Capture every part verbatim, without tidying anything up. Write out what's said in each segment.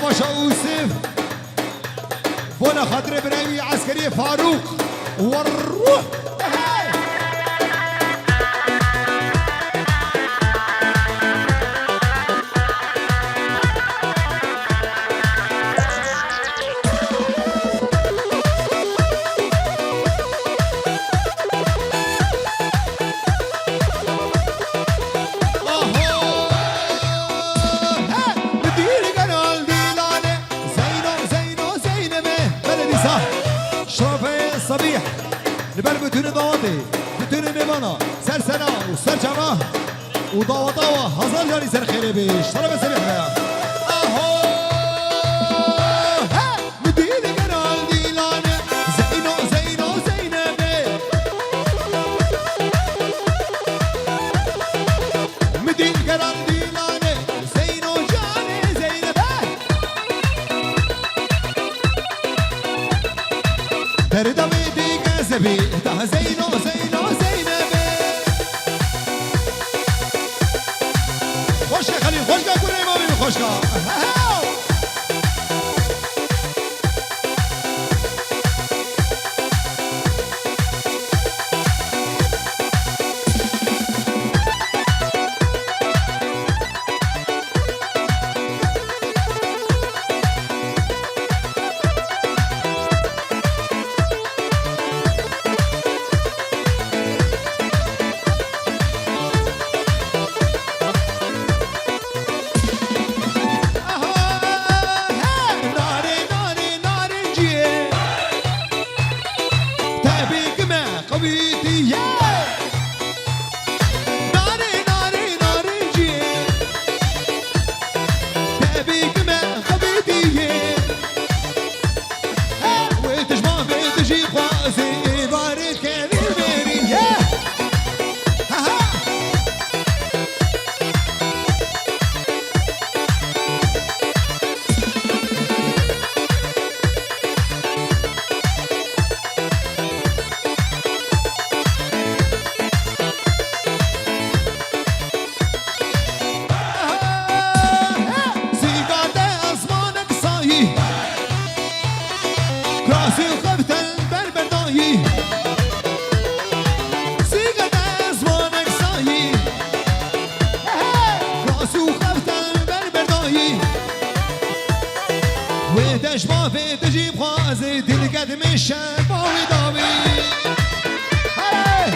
Başa Ûsif. Bona xatirê birayê wî eskeriyê Farûq. Werruh. Aho! He! Dîl geral dîlane. Zeyno, Zeyno, Zeynebe. Belê dîsa. Şerefê Sebîh. Li ber bütünü dawatê, bütünü mêvana, ser sera û ser çava û dawata wa hezar carî ser xêrê bê. Şerefê Sebîh be. Aho! He! Min dîl geral dîlane. Zeyno, Zeyno, Zeynebe. Min dîl geral dîlane. Zeyno canê Zeynebe. Derda wê dî kezebî. Daha Zeyno, Zeyno, Zeynebe. Xweşke Xelîl, xweşke kurê mamê min, xweşke. Hehew! Aha, he, narê, narê, narinciyê. Tebî ki me qewîtiye. Narê, narê, narinciyê. Tebî ki me qewîtiye. Wê dijman bê dijî xwazê, êvarê kevî mêrî ye. Ha, ha. Zîga te esmanek sayî. Krasî xeftel ber berdayî. Zîga te esmanek sayî. Krasî xeftel ber berdayî. Wê deşma vê dijî xwazê, dîlke dimê şema wî dawî. Hey!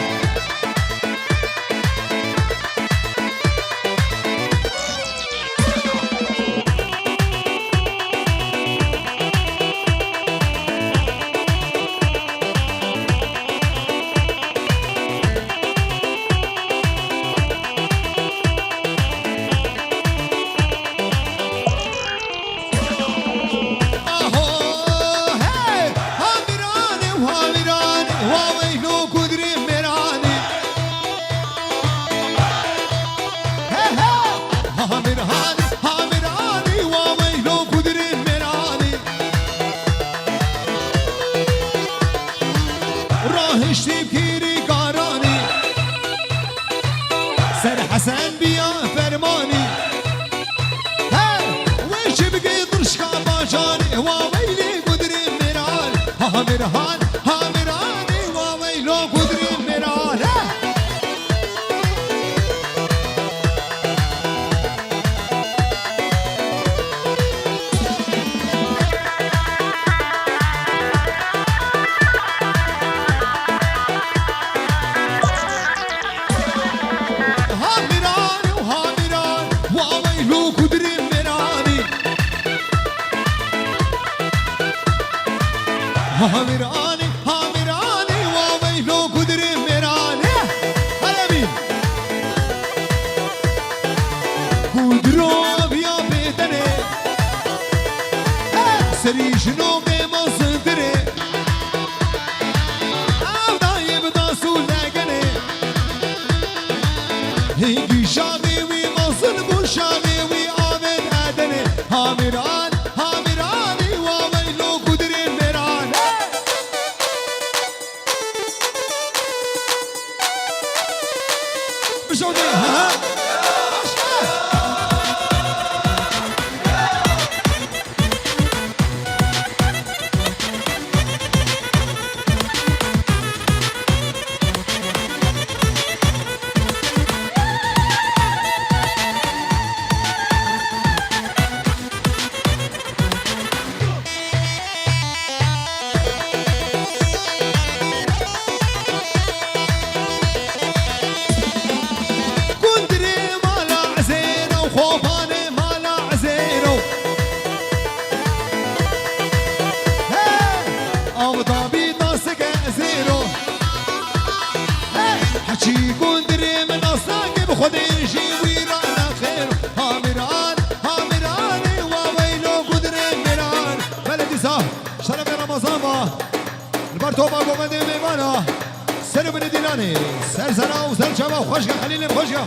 Aho, hey! Hamirane, hamirane, wa weylo kudrê mêrane. He, he! Hamirane, hamirane, wa weylo kudrê mêrane. Rahiştî kîrî karanî. Ser Hesen biya fermanî. He, wê çi bike dirşka bajarê, wa weylê gudrê mêran. Ha, ha, mêrhan, ha, mêranê, wa weylo gudrê mêran. He! Hamirane û hamiran, wa weylo kudrê mêranê. Hamirane, hamirane, wa weylo kudrê mêranê. Hele bî. Kudro aviya bêdene. Serî jino mê mezindire. Ev dayê bi das û legene. Hingî şanê wî mezin bû, şanê wî avêt Edenê. Hamiran, hamiranî wa weylo kudrê mêran. Bijodê, ha? Aşk e. Dê jî wî re nexêr. Hamiran, hamiranê wa weylo gudrê miran. Belê dîsa şerefê Remezan va. Li ber topa govendê mêvana. Ser û binê dîlanê. Ser sera û ser çava xweşke Xelîlê xweşke.